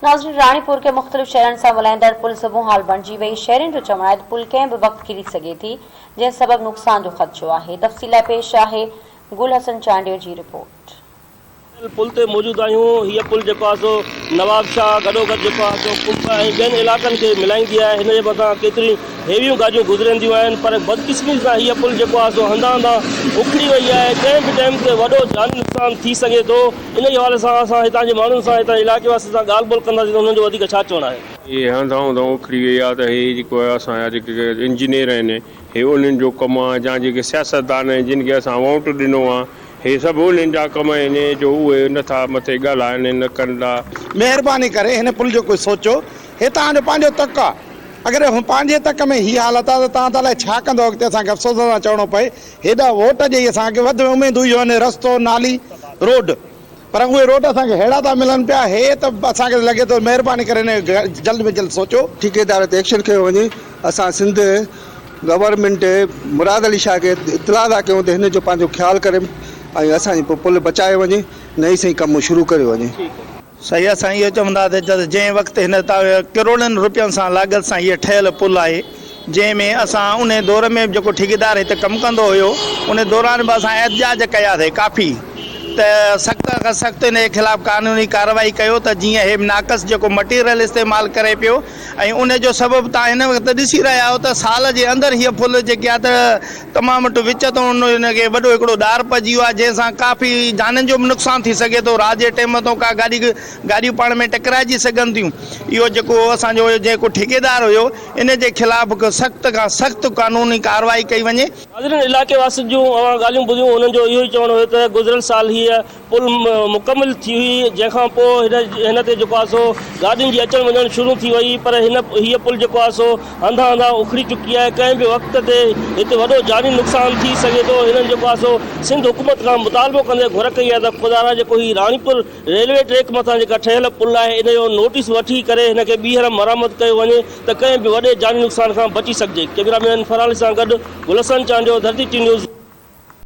ناظرين راڻيپور کي مختلف شهرن سان ملائيندڙ پل زبون حال بڻجي وئي، شهرين جو چوڻ آهي ته پل ڪنهن به وقت ڪري سگهي ٿي، جنهن سبب نقصان جو خدشو آهي، تفصيل لاء پيش آهي گل حسن چانڊيو جي رپورٽ. پل تي موجود آهيون، هيء پل جيڪو آهي سو نوابشاهه گڏوگڏ جيڪو آهي سو ڪنب ۽ ٻين علائقن کي ملائيندي آهي، هن جي مٿان ڪيتريون هيويون گاڏيون گذرنديون آهن پر بدقسمتي سان هيء پل جيڪو آهي سو هنڌان هنڌان اکڙي وئي آهي، ڪنهن به ٽائيم تي وڏو جاني نقصان ٿي سگهي ٿو. انهيء حوالي سان اسان هتان جي ماڻهن سان، هتان جي علائقي واسين سان ڳالهه ٻولهه ڪنداسين ته انهن جو وڌيڪ ڇا چوڻ آهي. هي هنڌان هنڌان اکڙي وئي آهي ته هي جيڪو آهي اسان جا جيڪي انجنيئر آهن هي انهن جو ڪم آهي يا جيڪي سياستدان آهن جن کي اسان ووٽ ڏنو آهي هي سڀ انهن جا ڪم آهن جو اهي نه ٿا مٿي ڳالهائن نه ڪن ٿا. مهرباني ڪري هن پل جو ڪجهه سوچو هي توهان جو پنهنجو تڪ آهي اگر پنهنجي تڪ ۾ هي حالت آهي ته توهان ته الائي ڇا ڪندو اڳتي اسان کي افسوس سان چوڻو پئي هيڏا ووٽ ڏئي اسان کي وڌ ۾ اميد هئي هن رستو نالي روڊ پر اهي روڊ اسان کي ههڙا ٿا ملن پيا هي ته اسان کي لڳي ٿو مهرباني ڪري هن کي جلد ۾ جلد سوچو. ٺيڪيدار تي ايڪشن کنيو وڃي اسان سنڌ گورنمينٽ مراد علي شاهه کي اطلاع ٿا ڪيون ته هن جو پنهنجو خيال ڪري ۽ اسان جي پل بچايو وڃي نئين سئين ڪم شروع ڪريو وڃي. سائين اسان اهو چونداسين ته جنهن وقت هن ڪروڙن روپين سان لاڳت سان هيء ٺهيل پل آهي جنهن ۾ اسان انهي دور ۾ به جيڪو ٺيڪيدار هتي ڪم ڪندو هيو انهي دوران به اسان احتجاج ڪياسين ڪافي ته سخت کان سخت ان جي خلاف قانوني ڪارروائي ڪيو ته جيئن هي ناقص جيڪو مٽيريل استعمال ڪري پيو ۽ ان جو سبب توهان هن وقت ڏسي رهيا آهيو ته سال جي اندر هيء پل جيڪي آهي ته تمام وٽ وچ تون ان کي وڏو هڪڙو ڏار پئجي ويو آهي جنهن سان ڪافي جانين جو به نقصان ٿي سگهي ٿو رات جي ٽيم تون ڪا گاڏي گاڏيون پاڻ ۾ ٽڪرائجي سگهن ٿيون اهو جيڪو اسان جو جيڪو ٺيڪيدار هيو ان جي خلاف سخت کان سخت قانوني ڪارروائي ڪئي وڃي. ناظرين علائقي واسين جون اوهان ڳالهيون ٻڌيون انهن جو اهو ئي چوڻ هيو ته گذريل سال هيء پل مڪمل ٿي هئي جنهن کان پوء هن هن تي جيڪو آهي سو گاڏين جي اچڻ وڃڻ شروع ٿي وئي پر هن هيء پل جيڪو آهي سو هنڌان هنڌان اکڙي چڪي آهي ڪنهن به وقت تي هتي وڏو جاني نقصان ٿي سگهي ٿو هنن جيڪو آهي سو سنڌ حڪومت کان مطالبو ڪندي گهر ڪئي آهي ته خدارا جيڪو هي راڻيپور ريلوي ٽريڪ مٿان جيڪا ٺهيل پل آهي ان جو نوٽيس وٺي ڪري هن کي ٻيهر مرمت ڪيو وڃي ته ڪنهن به وڏي جاني نقصان کان بچي سگهجي ڪئميرا مين فرحان علي سان گڏ گل حسن چانڊيو ڌرتي ٽي نيوز.